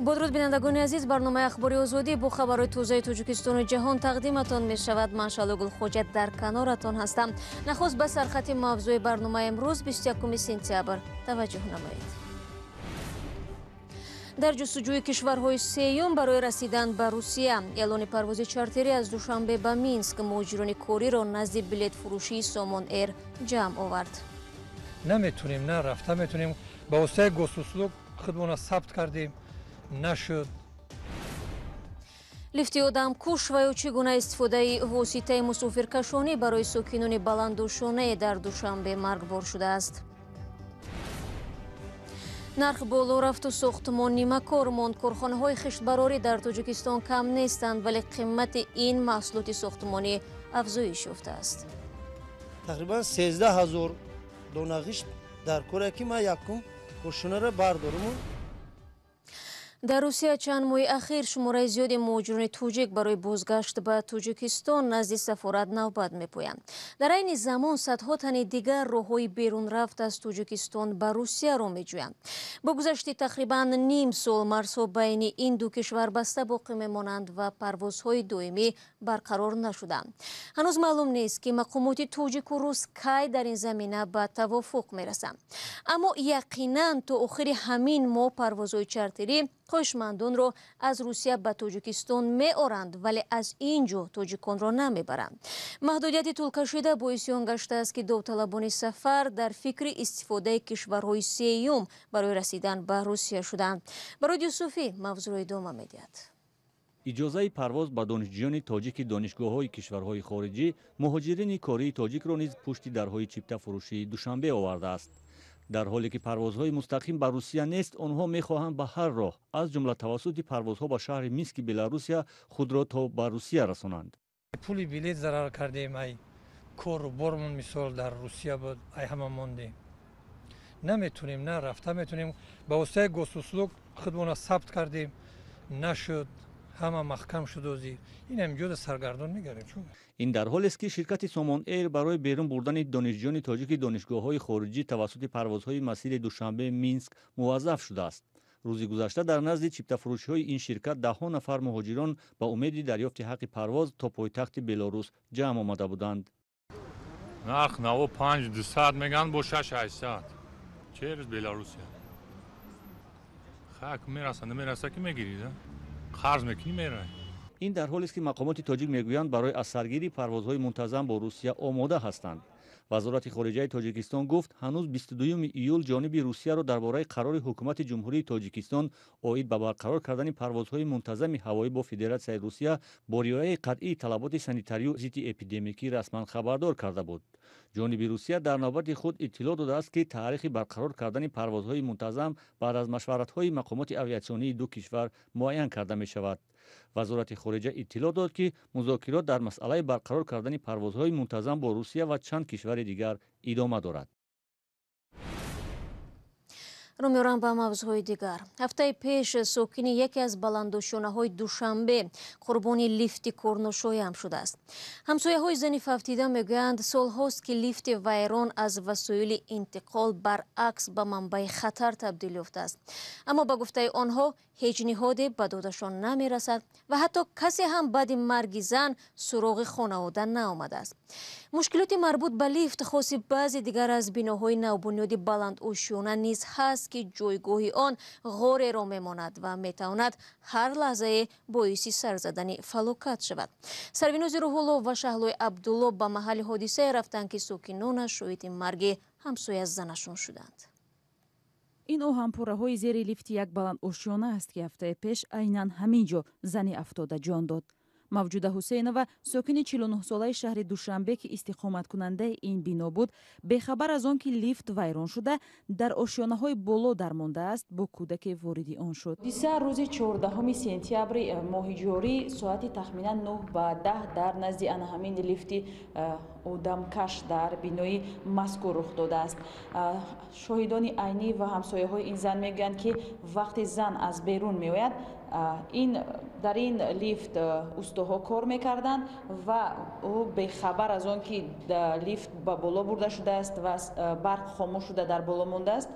Бодруд, бинандагони азиз, барномаи Ахбори Озодӣ бо хабарҳои тозаи Тоҷикистону ҷаҳон тақдиматон мешавад. Ман Шаҳло Гулхоҷа дар каноратон ҳастам. Нахуст ба сархати мавзӯи барномаи имрӯз, 21 сентябр, таваҷҷӯҳ намоед. Дар ҷустуҷӯи кишварҳои сеюм барои расидан ба Русия, эълони парвози чартерӣ аз Душанбе ба Минск муҳоҷирони кориро назди билетфурӯшии Сомон Эйр ҷамъ овард. Наметунем, на рафта метунем. Ба воситаи Госуслуг худмона сабт кардем, нашуд. Лифти одамкуш ва ё чӣ гуна истифодаи воситаи мусофиркашонӣ барои сокинони баландошонае дар Душанбе маргбор шудааст. Нарх боло рафту сохтмон нимакор монд. Корхонаҳои хиштбарорӣ дар Тоҷикистон кам нестанд, вале қимати ин маҳсулоти сохтмонӣ афзоиш ёфтааст. Тақрибан 13 000 дона ғишт дар коре, ки ман якум ошонаро бардоруму. Дар Русия чанд моҳи ахир шумораи зиёди муҳоҷирони тоҷик барои бозгашт ба Тоҷикистон назди сафорат навбат мепӯянд. Дар айни замон садҳо тани дигар роҳҳои берунрафт аз Тоҷикистон ба Русияро меҷӯянд. Бо гузашти тақрибан ним сол марзҳо байни ин ду кишвар баста боқӣ мемонанд ва парвозҳои доимӣ барқарор нашуданд. Ҳанӯз маълум нест, ки мақомоти тоҷику рус кай дар ин замина ба тавофуқ мерасанд, аммо яқинан то охири ҳамин моҳ парвозҳои чартерӣ хоҳишмандонро аз Русия ба Тоҷикистон меоранд, вале аз ин ҷо тоҷиконро намебаранд. Маҳдудияти тӯлкашида боиси он гаштааст, ки довталабони сафар дар фикри истифодаи кишварҳои сеюм барои расидан ба Русия шуданд. Бароди Юсуфӣ мавзӯъро идома медиҳад. Иҷозаи парвоз ба донишҷӯёни тоҷики донишгоҳҳои кишварҳои хориҷӣ муҳоҷирини кории тоҷикро низ пушти дарҳои чиптафурӯшии Душанбе овардааст. Дар ҳоле ки парвозҳои мустақим ба Русия нест, онҳо мехоҳанд ба ҳар роҳ, аз ҷумла тавассути парвозҳо ба шаҳри Мински Беларусия, худро то ба Русия расонанд. Пули билет зарар кардем, ай кору бормон, мисол, дар Русия буд, ай ҳама мондем. Наметунем, на рафта метунем. Ба воситаи Госуслуг худмона сабт кардем, нашуд, ҳама маҳкам шуд. Озӣ ин ҳаминҷода саргардон мегардем. Ин дар ҳолест, ки ширкати Сомон Эйр барои берун бурдани донишҷӯёни тоҷики донишгоҳҳои хориҷӣ тавассути парвозҳои масири Душанбе Минск муваззаф шудааст. Рӯзи гузашта дар назди чиптафурӯшиҳои ин ширкат даҳҳо нафар муҳоҷирон ба умеди дарёфти ҳаққи парвоз то пойтахти Белорус ҷамъ омада буданд. Нарх наво 5200 меган, бо 6800 через Беларусия. Хак мераса, намераса, ки мегирӣ, қарз мекунӣ, мерай. Ин дар ҳолест, ки мақомоти тоҷик мегӯянд, барои аз саргирии парвозҳои мунтазам бо Русия омода ҳастанд. Вазорати хориҷаи Тоҷикистон гуфт, ҳанӯз 22 июл ҷониби Русияро дар бораи қарори ҳукумати Ҷумҳурии Тоҷикистон оид ба барқарор кардани парвозҳои мунтазами ҳавоӣ бо Федератсияи Русия бо риояи қатъии талаботи санитарию зидди эпидемикӣ расман хабардор карда буд. Ҷониби Русия дар навбати худ иттилоъ додааст, ки таърихи барқарор кардани парвозҳои мунтазам баъд аз машваратҳои мақомоти авиатсионии ду кишвар муайян карда мешавад. Вазорати хориҷа иттилоъ дод, ки музокирот дар масъалаи барқарор кардани парвозҳои мунтазам бо Русия ва чанд кишвари дигар идома дорад. Рӯ меорам ба мавзӯъҳои дигар. Ҳафтаи пеш сокини яке аз баландошёнаҳои Душанбе қурбони лифти корношоям шудааст. Ҳамсояҳои зани фавтида мегӯянд, солҳост, ки лифти вайрон аз васоили интиқол баръакс ба манбаи хатар табдил ёфтааст, аммо ба гуфтаи онҳо ҳеҷ ниҳоде ба додашон намерасад ва ҳатто касе ҳам баъди марги зан суроғи хонавода наомадааст. Мушкилоти марбут ба лифт хоси баъзе дигар аз биноҳои навбунёди баландошёна низ ҳаст, ки ҷойгоҳи он ғореро мемонад ва метавонад ҳар лаҳзае боиси сар задани фалокат шавад. Сарвинози Рӯҳулло ва Шаҳлои Абдулло ба маҳалли ҳодисае рафтанд, ки сокинонаш шоҳиди марги ҳамсоя занашон шуданд. Ин оҳанпораҳои зери лифти як баландошёна аст, ки ҳафтаи пеш айнан ҳамин ҷо зани афтода ҷон дод. Мавҷуда Ҳусейнова, сокини 49-солаи шаҳри Душанбе, ки истиқоматкунандаи ин бино буд, бехабар аз он ки лифт вайрон шуда, дар ошёнаҳои боло дармондааст, бо кӯдаке вориди он шуд. Ҳодиса рӯзи 14 сентябри моҳи ҷорӣ соати тахминан 9 ба 10 дар назди ана ҳамин лифти одамкаш дар бинои мазкур рух додааст. Шоҳидони айнӣ ва ҳамсояҳои ин зан мегӯянд, ки вақте зан аз берун меояд, ин дар ин лифт устоҳо кор мекарданд ва ӯ бехабар аз он ки лифт ба боло бурда шудааст ва барқ хомӯш шуда дар боло мондааст,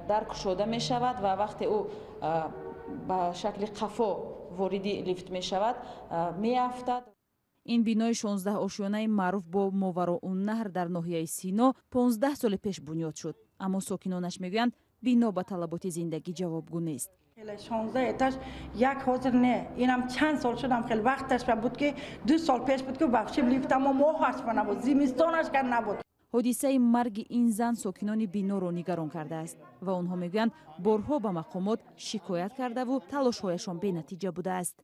дар кушода мешавад ва вақте ӯ Ба шакли қафо вориди лифт мешавад, меафтад. Ин бинои 16-ошёнаи маъруф бо Мовароуннаҳр дар ноҳияи Сино 15 соли пеш бунёд шуд, аммо сокинонаш мегӯянд, бино ба талаботи зиндагӣ ҷавобгӯ нест. 16 этаж як ҳозир не, инам чанд сол шудам, хеле вақташ буд ки 2 сол пеш буд ки вообще лифтамо моҳаш набуд, зимистонаш кар набуд. Ҳодисаи марги ин зан сокинони биноро нигарон кардааст ва онҳо мегӯянд, борҳо ба мақомот шикоят кардаву талошҳояшон бенатиҷа будааст.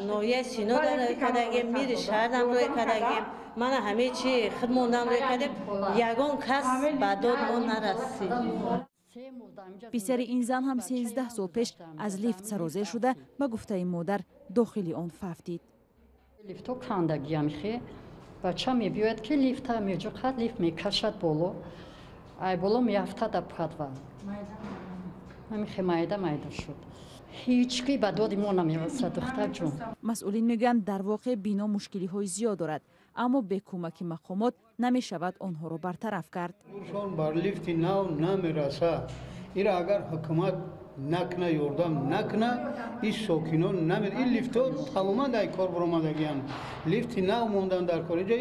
Ноҳияи Сино рӯй кардагем, мири шаҳрам рӯй кардагем, мана ҳамаи чи худмондам рӯй кардем, ягон кас ба дод мо нарасид. Писари ин зан ҳам 13 сол пеш аз лифт сарозер шуда, ба гуфтаи модар, дохили он фавтид. Лифтҳо кандагиам хе, бача мебиёяд ки лифта меҷуқад, лифт мекашад боло, ай боло меафтад подвал. Ҳамихе майда майда шуд. Ҳеҷ ки ба доди мо намерасад, духтарҷон. Масъулин мегӯянд, дар воқеъ бино мушкилиҳои зиёд дорад, аммо бе кӯмаки мақомот намешавад онҳоро бартараф кард. Шон бар лифти нав намерасад. Ира агар ҳукумат накна, ёрдам накна, ин сокинон намер. Ин лифтҳо тамоман дар кор баромадагианд. Лифти нав мондан дар кор, инҷа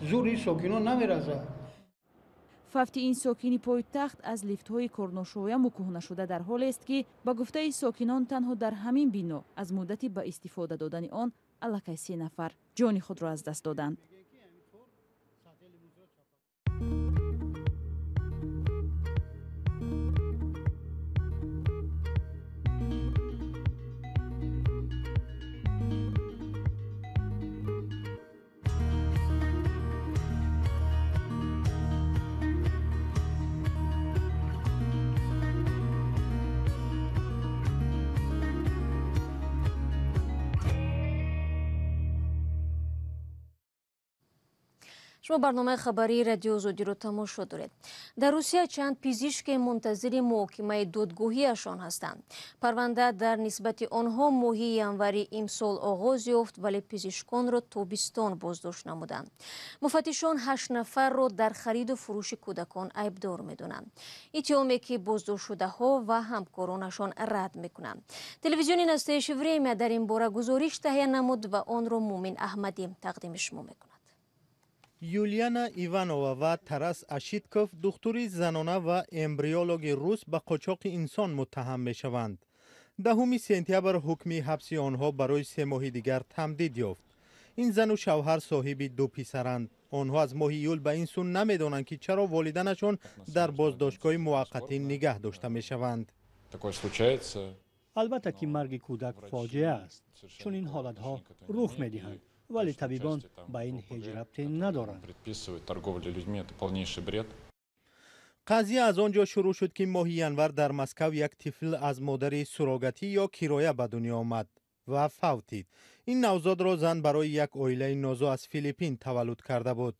зур ин сокинон намерасад. Фавти ин сокини пойтахт аз лифтҳои корношояму кӯҳнашуда дар ҳолест, ки ба гуфтаи сокинон танҳо дар ҳамин бино аз муддати ба истифода додани он аллакай 3 нафар ҷони худро аз даст доданд. Шумо барномаи хабарии Радио Озодиро тамошо доред. Дар Русия чанд пизишке мунтазири муҳокимаи додгоҳиашон ҳастанд. Парванда дар нисбати онҳо моҳи январи имсол оғоз ёфт, вале пизишконро тобистон боздошт намуданд. Муфаттишон 8 нафарро дар хариду фурӯши кӯдакон айбдор медонанд. Иттиҳоме ки боздоштшудаҳо ва ҳамкоронашон рад мекунанд. Телевизиони Настоящее время дар ин бора гузориш таҳия намуд ва онро Мумин Аҳмадӣ тақдими шумо мекунад. Юлиана Иванова ва Тарас Ашитков, духтури занона ва эмбриологи рус, ба қочоқи инсон муттаҳам мешаванд. 10 сентябр ҳукми ҳабси онҳо барои 3 моҳи дигар тамдид ёфт. Ин зану шавҳар соҳиби 2 писаранд. Онҳо аз моҳи июл ба ин сӯ намедонанд, ки чаро волиданашон дар боздоштгоҳи муваққатӣ нигаҳ дошта мешаванд. Албатта ки марги кӯдак фоҷиа аст, чун ин ҳолатҳо рух медиҳанд, вале табибон ба ин ҳеҷ рабте надоранд. Қазия аз он ҷо шурӯъ шуд, ки моҳи январ дар Москав як тифл аз модари сурогатӣ ё кироя ба дунё омад ва фавтид. Ин навзодро зан барои як оилаи нозо аз Филиппин таваллуд карда буд.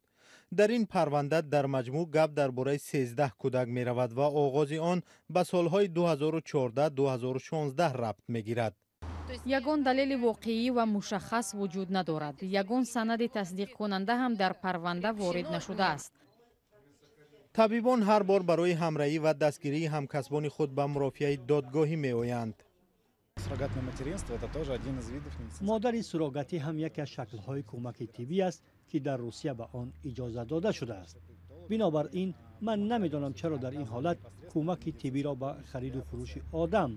Дар ин парванда дар маҷмӯъ гап дар бораи 13 кӯдак меравад ва оғози он ба солҳои 2014-2016 рабт мегирад. Ягон далели воқеӣ ва мушаххас вуҷуд надорад. Ягон санади тасдиқкунанда ҳам дар парванда ворид нашудааст. Табибон ҳар бор барои ҳамраҳӣ ва дастгирии ҳамкасбони худ ба мурофиаи додгоҳӣ меоянд. Модари сурогатӣ ҳам яке аз шаклҳои кӯмаки тиббӣ аст, ки дар Русия ба он иҷоза дода шудааст. Бинобар ин ман намедонам, чаро дар ин ҳолат кӯмаки тиббиро ба хариду фурӯши одам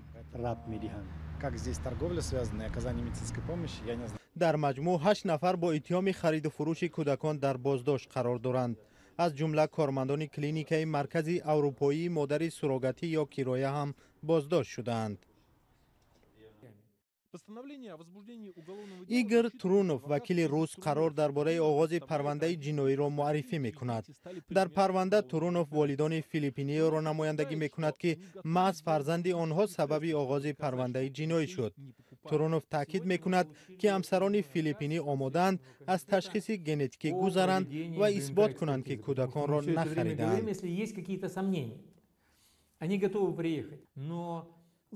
рабт медиҳанд. Дар маҷмӯъ 8 нафар бо иттиҳоми хариду фурӯши кӯдакон дар боздошт қарор доранд. Аз ҷумла кормандони клиникаи маркази аврупоии модари сурогатӣ ё кироя ҳам боздошт шудаанд. Игор Трунов, вакили рус, қарор дар бораи оғози парвандаи ҷиноиро муаррифӣ мекунад. Дар парванда Трунов волидони филиппиниёро намояндагӣ мекунад, ки маҳз фарзанди онҳо сабаби оғози парвандаи ҷиноӣ шуд. Трунов таъкид мекунад, ки ҳамсарони филиппинӣ омодаанд аз ташхиси генетикӣ гузаранд ва исбот кунанд, ки кӯдаконро нахаридаанд.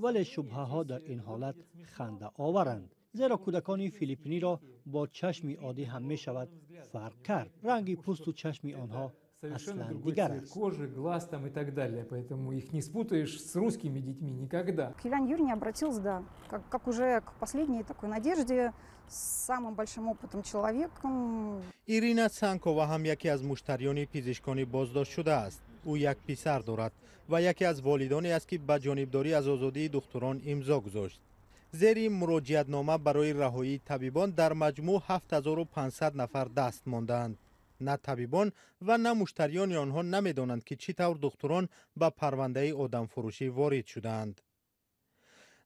Вале шубҳаҳо дар ин ҳолат хандаоваранд, зеро кӯдакони филиппиниро бо чашми оддӣ ҳам мешавад фарқ кард. Ранги пӯсту чашми онҳо аслан дигар аст. Кожи, глаз там и так далее. Поэтому их не спутаешь с русскими детьми никогда. К Юлиане Юрьевне обратился, да, как уже к последней такой надежде, с самым большим опытом человеком. Ирина Санкова ҳам яке аз муштариёни пизишкони боздошт шудааст. Ӯ як писар дорад ва яке аз волидоне аст, ки ба ҷонибдорӣ аз озодии духтурон имзо гузошт. Зери муроҷиатнома барои раҳоии табибон дар маҷмӯъ 7500 нафар даст мондаанд. На табибон ва на муштариёни онҳо намедонанд, ки чӣ тавр духтурон ба парвандаи одамфурӯшӣ ворид шудаанд.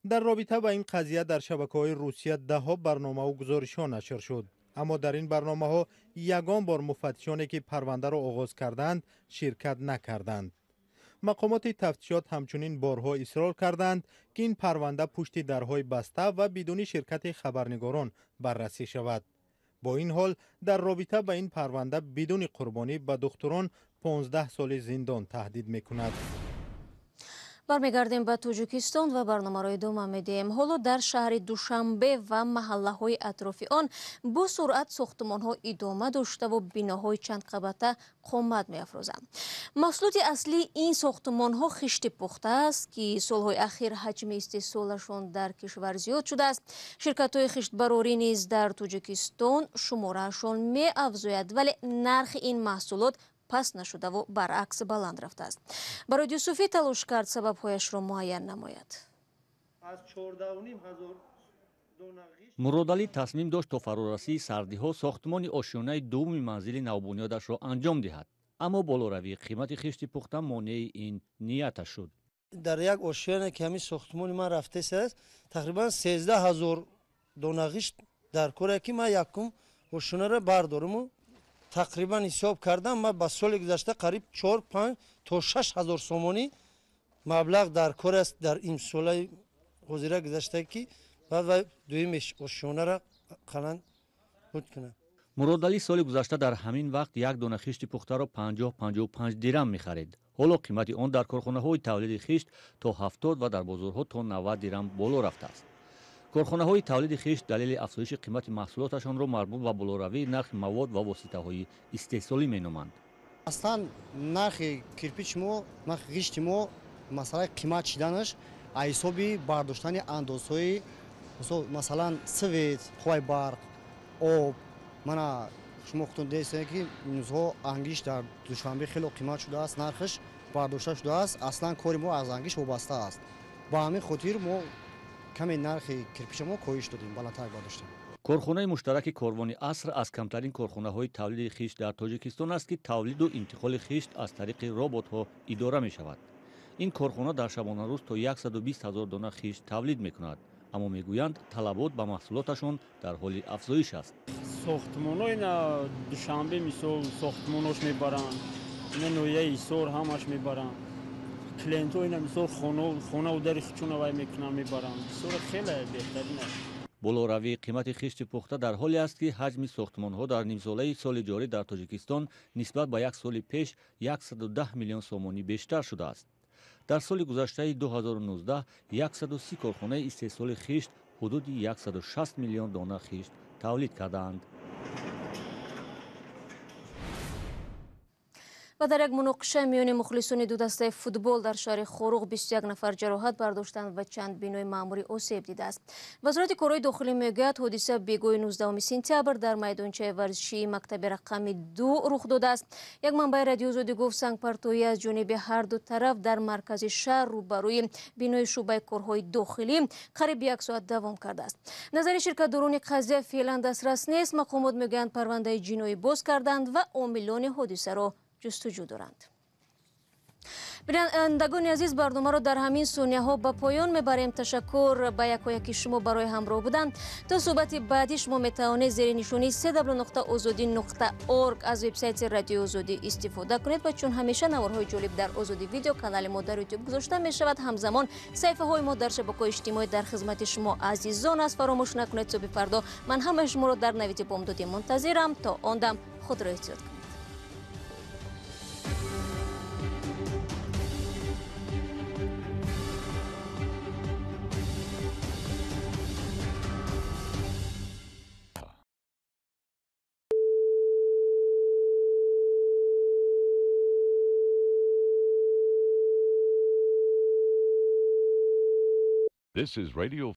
Дар робита ба ин қазия дар шабакаҳои Русия даҳҳо барномаву гузоришҳо нашр шуд, аммо дар ин барномаҳо ягон бор муфаттишоне, ки парвандаро оғоз кардаанд, ширкат накарданд. Мақомоти тафтишот ҳамчунин борҳо исрор карданд, ки ин парванда пушти дарҳои баста ва бидуни ширкати хабарнигорон баррасӣ шавад. Бо ин ҳол, дар робита ба ин парванда бидуни қурбонӣ ба духтурон 15 соли зиндон таҳдид мекунад. Бармегардем ба Тоҷикистон ва барномаро идома медиҳем. Ҳоло дар шаҳри Душанбе ва маҳаллаҳои атрофи он бо суръат сохтмонҳо идома доштаву биноҳои чандқабата қомат меафрӯзанд. Маҳсулоти аслии ин сохтмонҳо хишти пухта аст, ки солҳои ахир ҳаҷми истеҳсолашон дар кишвар зиёд шудааст. Ширкатҳои хиштбарорӣ низ дар Тоҷикистон шумораашон меафзояд, вале нархи ин маҳсулот паст нашудаву баръакс баланд рафтааст. Барои Юсуфӣ талош кард сабабҳояшро муайян намояд. Муродалӣ тасмим дошт то фарорасии сардиҳо сохтмони ошёнаи дуввуми манзили навбунёдашро анҷом диҳад, аммо болоравии қимати хишти пухта монеи ин нияташ шуд. Дар як ошёна, ки ҳамин сохтмони ман рафтааст, тақрибан 13 000 дона ғишт дар коре, ки ман якум ошёнаро бардоруму тақрибан ҳисоб кардам, ман ба соли гузашта қариб 4, 5 то 6 ҳазор сомонӣ маблағ дар кор аст дар имсолаи ҳозира гузашта, ки баъд вай дуюм ошёнаро қалан буд кунам. Муродалӣ соли гузашта дар ҳамин вақт як дона хишти пухтаро 50-55 дирам мехарид. Ҳоло қимати он дар корхонаҳои тавлиди хишт то 70 ва дар бозорҳо то 90 дирам боло рафтааст. Корхонаҳои тавлиди хишт далели афзоиши қимати маҳсулоташонро марбут ба болоравии нархи мавод ва воситаҳои истеҳсолӣ меноманд. Аслан нархи кирпичи мо, нархи ғишти мо, масъалаи қимат шиданаш аз ҳисоби бардоштани андозҳои, масалан, свет, қувваи барқ, об. Мана шумо худтон дидед, ки имрӯзҳо ангишт дар Душанбе хело қимат шудааст, нархаш бардошта шудааст. Аслан кори мо аз ангишт вобаста аст. Ба ҳамин хотир мо каме нархи кирпича мо коҳиш додем, баландтар бардоштем. Корхонаи муштараки Корвони аср аз камтарин корхонаҳои тавлиди хишт дар Тоҷикистон аст, ки тавлиду интиқоли хишт аз тариқи роботҳо идора мешавад. Ин корхона дар шабонарӯз то 120 ҳазор дона хишт тавлид мекунад, аммо мегӯянд, талабот ба маҳсулоташон дар ҳоли афзоиш аст. Сохтмонҳо ина Душанбе, мисол, сохтмонош мебаранд, ина ноҳияи Ҳисор ҳамаш мебаранд. Клиентҳо ина, мисол, хонаву дари хучуна вай мекунанд, мебаранд. Бисёр хеле беҳтарин аст. Болоравии қимати хишти пухта дар ҳоле аст, ки ҳаҷми сохтмонҳо дар нимсолаи соли ҷорӣ дар Тоҷикистон нисбат ба як соли пеш 110 миллион сомонӣ бештар шудааст. Дар соли гузаштаи 2019 130 корхонаи истеҳсоли хишт ҳудуди 160 миллион дона хишт тавлид кардаанд. Ва дар як муноқиша миёни мухлисони ду дастаи футбол дар шаҳри Хоруғ 21 нафар ҷароҳат бардоштанд ва чанд бинои маъмурӣ осеб дидааст. Вазорати корҳои дохилӣ мегӯяд, ҳодиса бегоҳи 19 сентябр дар майдончаи варзишии мактаби рақами 2 рух додааст. Як манбаи Радиои Озодӣ гуфт, сангпартоӣ аз ҷониби ҳар ду тараф дар маркази шаҳр рӯбарӯи бинои шӯъбаи корҳои дохилӣ қариб як соат давом кардааст. Назари ширкатдорони қазия феълан дастрас нест. Мақомот мегӯянд, парвандаи ҷиноӣ боз карданд ва омилони ҳодисаро ҷустуҷӯ доранд. Бинандагони азиз, барномаро дар ҳамин сонияҳо ба поён мебарем. Ташаккур ба якояки шумо барои ҳамроҳ будан. То суҳбати баъдӣ шумо метавонед зери нишонии www.ozodi.org аз вебсайти Радиои Озодӣ истифода кунед ва чун ҳамеша наворҳои ҷолиб дар Озодӣ Видео, канали мо дар Ютуб, гузошта мешавад. Ҳамзамон саҳифаҳои мо дар шабакаҳои иҷтимоӣ дар хизмати шумо азизон аст. Фаромӯш накунед, субҳи фардо ман ҳамаи шуморо дар навиди бомдодӣ мунтазирам. То он дам худро эҳтиёт кунед. This is Radio